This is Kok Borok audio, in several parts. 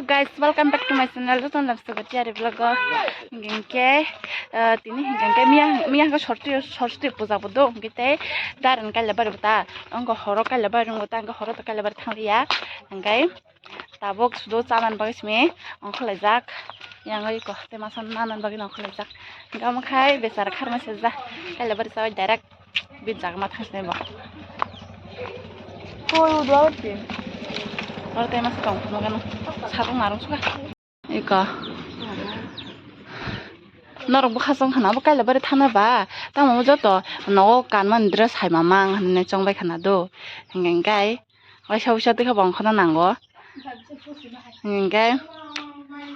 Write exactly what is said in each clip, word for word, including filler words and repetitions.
Guys, welcome back to my channel. Jotono lamsogo tiyari vlog o. Hingke, ah, tini hingke miya, miya hingke sorti, sorti puja bo do. Hingke tei daran kaila bari bota. Angko horo kaila bari bota, angko horo to kaila bari thangliya. Hingke tabuk sudo chaman bagwi simi ongkhorlaijak. Yang oi ko, tei masa nanan bagwi ongkhorlaijak. Hingke omo khai bechara kharma sejak. Kaila bari chawi direct. Bini jaga ma thangsinai bo. Koi udu awar ke? Oro tei masa tong phunukgano. Satung narung suka. Ika. Norok bwkha chong khana bo kaila bari thana ba. Tamo joto nogo kanmani dress hai mamang hinwi chongbai khana do. Hingke hingke. Waisa waisa twi khe bo ongkhorna nango. Hingke.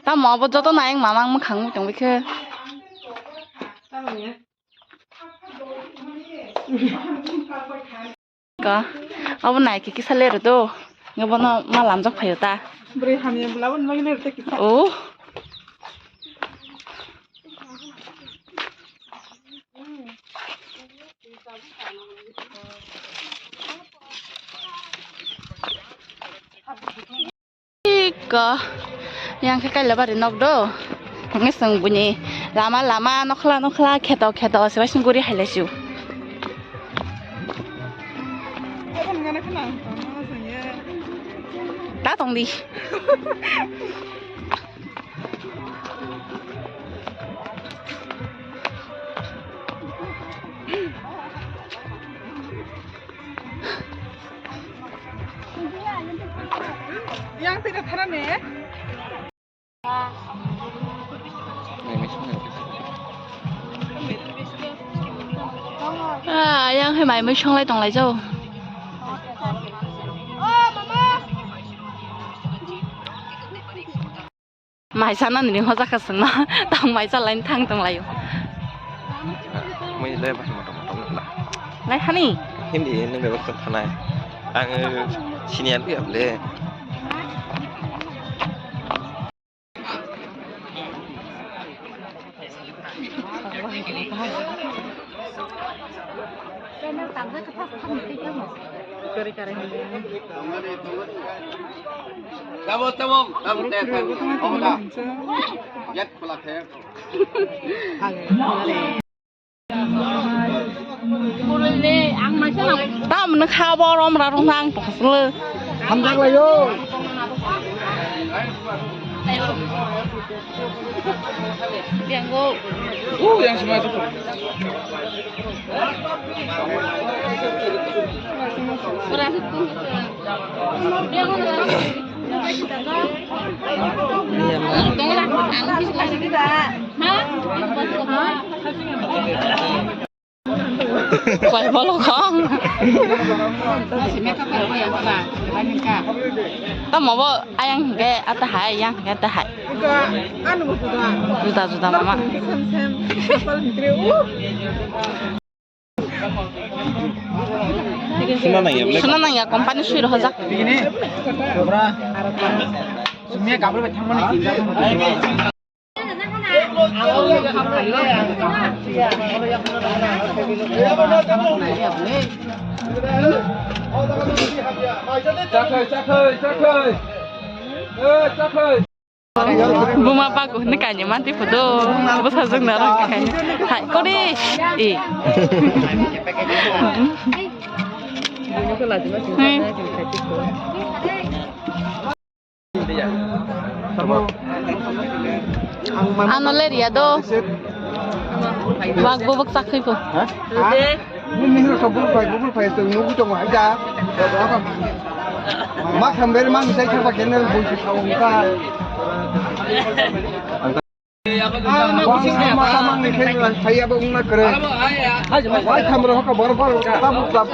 Tamo abo joto nayang mamang mwkhang tongbai khe. Ka, abo nai khe kisa lero do. Nga bono ma lamjak phaio ta. Bwrwi hamya bwlabo nang lero ta kisa. Oh. Iko, yang khe kaila bari nok do. Hingke chwng buini lama lama nokhla nokhla kheto kheto se waising guri hai lai sio. Ta tong di. Yang tidak tharane. Ah, yang hai mai mui songlai tonglai jao. Mai sana nini hoja ka sengma, tang mai chalai thang tong laio. Mui le bai motom motom na. Nai hani? Hindi ini bebak sana. Ang senior bi able. Tamo, tamo, tamo, tamo, tamo. Yat pula khe. Tamni kha bo rom ra rong nang to khasle. Hamjak lai yo. U yang sima. Koi bolo kong. Tamo bo ayang hingke ata hai, yang hingke ata hai. Juda juda mama. Suna nang ya, company sui rohojak. Chakhai, chakhai, chakhai. Eh, chakhai. Buma bago hwnwi kainwi mantwi phudo. Bwsajwk narwk khainwi. Hai, kori. E. Hmm. Ano le riya do. Wak bubuk chakhui bo. Ha? Nini hino sok bubuk phai, bubuk phai, sok nugui tongo, aja. Ma khamber, ma misai khaba kenel, bui si khawang ka. Ang ta- Ah, ma kusi ma, ma, ma, ni khen, saya ba ungna kere. Wai khamro ka bor bor, tabuk tab.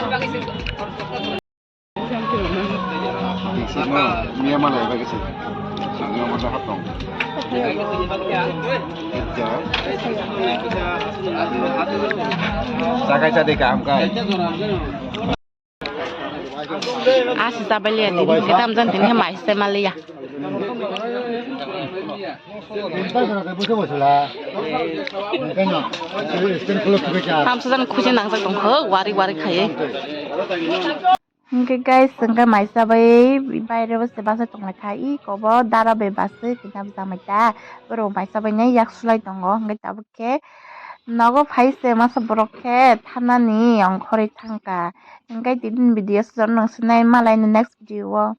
Sima, niya mana ya bagi sih. Sangnya mana hatong. Jaga jadi kam kai. Asi tabaliya tini, kita amjan tini mai se maliya. Tamsa jan khuji nangjak tongkho, wari wari khaye. Hwnkhe guys, hwnkhe mai chabai baire bo se bachai tonglaikha, i kobo dara bai bachai kina bwsa mai ta, borok mai chabai nai yak sulai tongo, hwnkhe tabuk khe nogo phai se masa borok khe thanani ongkhorwi thangkha. Hwnkhe tini video sujak nang sinai malai next video o.